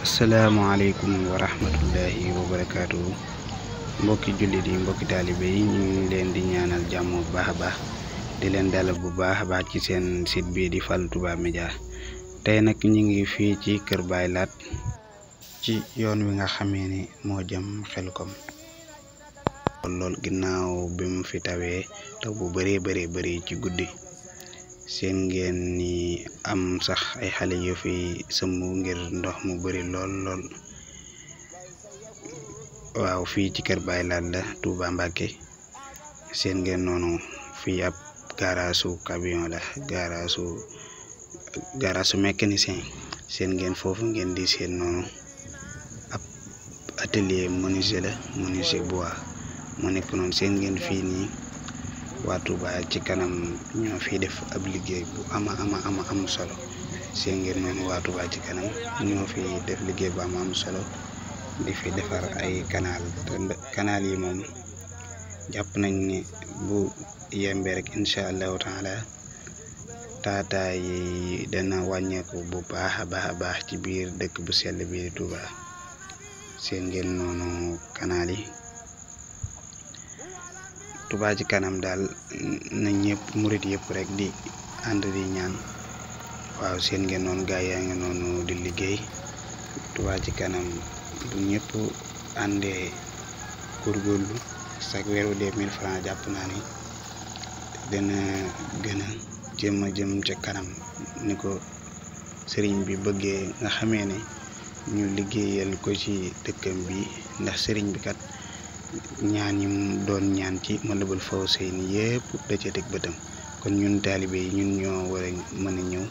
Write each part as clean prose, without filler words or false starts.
asalaamaaleykum wa rahmatullahi wa barakaatu mbokki jullit yi mbokki taalibe yi ñu ngi leen di ñaanal jàmm bu baax a baax di leen dalal bu baax a baax ci seen site bii di Fallou Touba Média tey nag ñu ngi fii ci kër Baye Laat ci yoon wi nga xamee ni moo jëm Xelkom lool ginnaaw bi mu fi tawee taw bu bëree ci guddi seen ngeen ni am sax ay xale yu fi sëmb ngir ndox mu bëri lool waaw fii ci kër Baye Laat la Touba Mbacké seen ngeen noonu fii ab garaasu camion la garaasu mécanicien seen ngeen foofu ngeen di seen noonu ab atelier menuisier bois moo nekk noonu seen ngeen fii nii waa Touba ci kanam ñoo fi def ab liggéey bu am solo seen ngeen noonu waa Touba ci kanam ñoo fi def liggéey bu am solo di fi defar ay canal yi moom jàpp nañ ne bu yembe rek incha allahu taala taataay yi dana wàññeeku bu baax a baax ci biir dëkk bu sell bi Touba seen ngeen noonu canal yi Touba ci kanam daal na ñëpp murit yëpp rek di ànd di ñaan waaw seen ngeen noonu gaay yaa ngi noonu di liggéey Touba ci kanam bu ñëpp àndee góorgóorlu chaque weer wu 1000 francs jàpp naa ni dana gën a jëm ca kanam ni ko sëriñ bi bëggee nga xamee ne ñu liggéeyal ko ci dëkkam bi ndax sëriñ bi kat ñaan yi mu doon ñaan ci Matlabul Fawzayni yëpp da ca teg bëtam kon ñun taalibe yi ñun ñoo war a mën a ñëw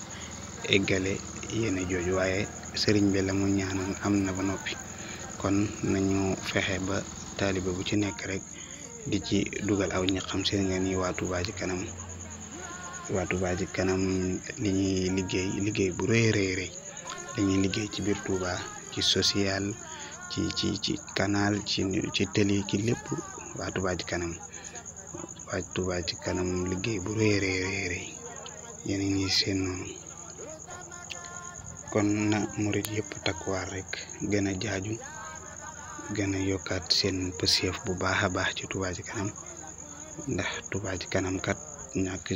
eggale yéene jooju waaye sëriñ bi la mu ñaanoon am na ba noppi kon nañu fexe ba taalibe bu ci nekk rek di ci dugal aw ñaxam seen ngeen yi waa Touba ci kanam li ñuy liggéey bu rëy li ñuy liggéey ci biir Touba ci social ci canal ci tëli ci lépp waa Touba ci kanam liggéey bu rëy yéen ngi seen noonu kon na murit yëpp takkuwaar rek gën a jaaju gën a yokkaat seen pëseef bu baax a baax ci Touba ci kanam ndax Touba ci kanam kat ñàkk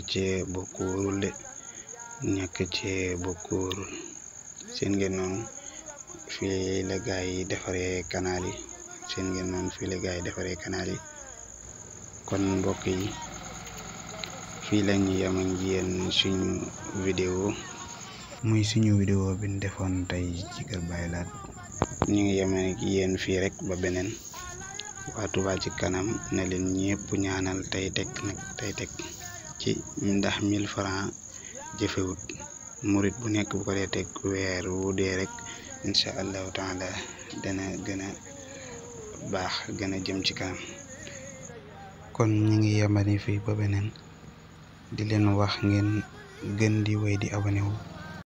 cee bokkuwul seen ngeen noonu fii la gaay yi defaree canal yi seen ngeen noonu fii la gaay yi defaree canal yi kon mbokk yi fii la ñu yem ak yéen suñu vidéo bi ñu defoon tey ci kër Baye Laat ñu ngi yem ak yéen fii rek ba beneen waa Touba ci kanam na leen ñëpp ñaanal tey teg ci ndax 1000 francs jëfewut murit bu nekk bu ko dee teg weer wu dee rek incha allahu taala dana gën a baax gën a jëm ci kanam kon ñu ngi yemani fii ba beneen di leen wax ngeen gën di wéy di abonné wu